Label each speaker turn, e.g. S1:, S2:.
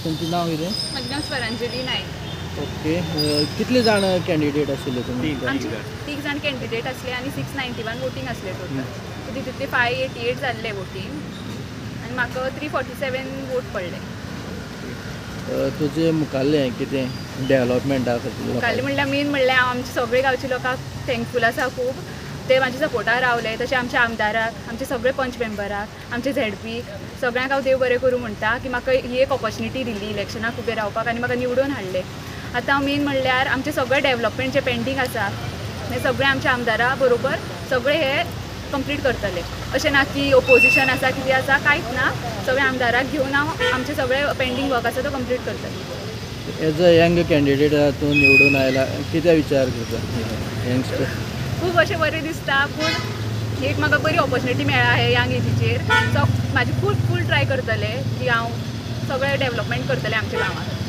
S1: तुमचें नांव कितें?
S2: म्हजें नांव स्वरांजली नायक.
S1: ओके, कितले जाण कॅन्डिडेट आशिल्ले तुमी?
S2: आमचे 3 जाण कॅन्डिडेट आसले आनी 691 वोटींग आसले टोटल. सो तितूंतले 588 जाल्ले वोटींग आनी म्हाका 347 वोट पडले.
S1: तुजें मुखाल्लें कितें डेवलपमेंटा खातीर?
S2: मुखाल्लें म्हणल्यार मेन म्हणल्यार हांव आमच्या सगळे गांवच्या लोकांक थँकफूल आसा खूब. ते म्हाजे सपोर्टार रावले, तशें आमच्या आमदाराक, आमचे सगळे पंच मेंबराक, आमचे झेडपीक, सगळ्यांक हांव देव बरें करूं म्हणटा की म्हाका ही एक ऑपॉर्च्युनिटी दिली इलेक्शनाक उबें रावपाक आनी म्हाका निवडून हाडलें. आतां हांव मेन म्हणल्यार आमचे सगळे डेवलपमेंट जे पेंडींग आसा हे सगळे आमच्या आमदारा बरोबर सगळे हे कंप्लीट करतले. अशें ना की ओपोजिशन आसा कितें आसा, कांयच ना. सगळे आमदाराक घेवन हांव आमचे सगळे पेंडींग वर्क आसा तो कंप्लीट करतले.
S1: एज अ यंग कॅन्डिडेट तूं निवडून आयला, कितें विचार करता यंगस्टर?
S2: खूब अशें बरें दिसता, पूण एक म्हाका बरी ऑपॉर्च्युनिटी मेळ्ळा हे यंग एजीचेर. सो म्हाजी खूब फूल ट्राय करतले की हांव सगळें डेवलपमेंट करतलें आमच्या गांवांत.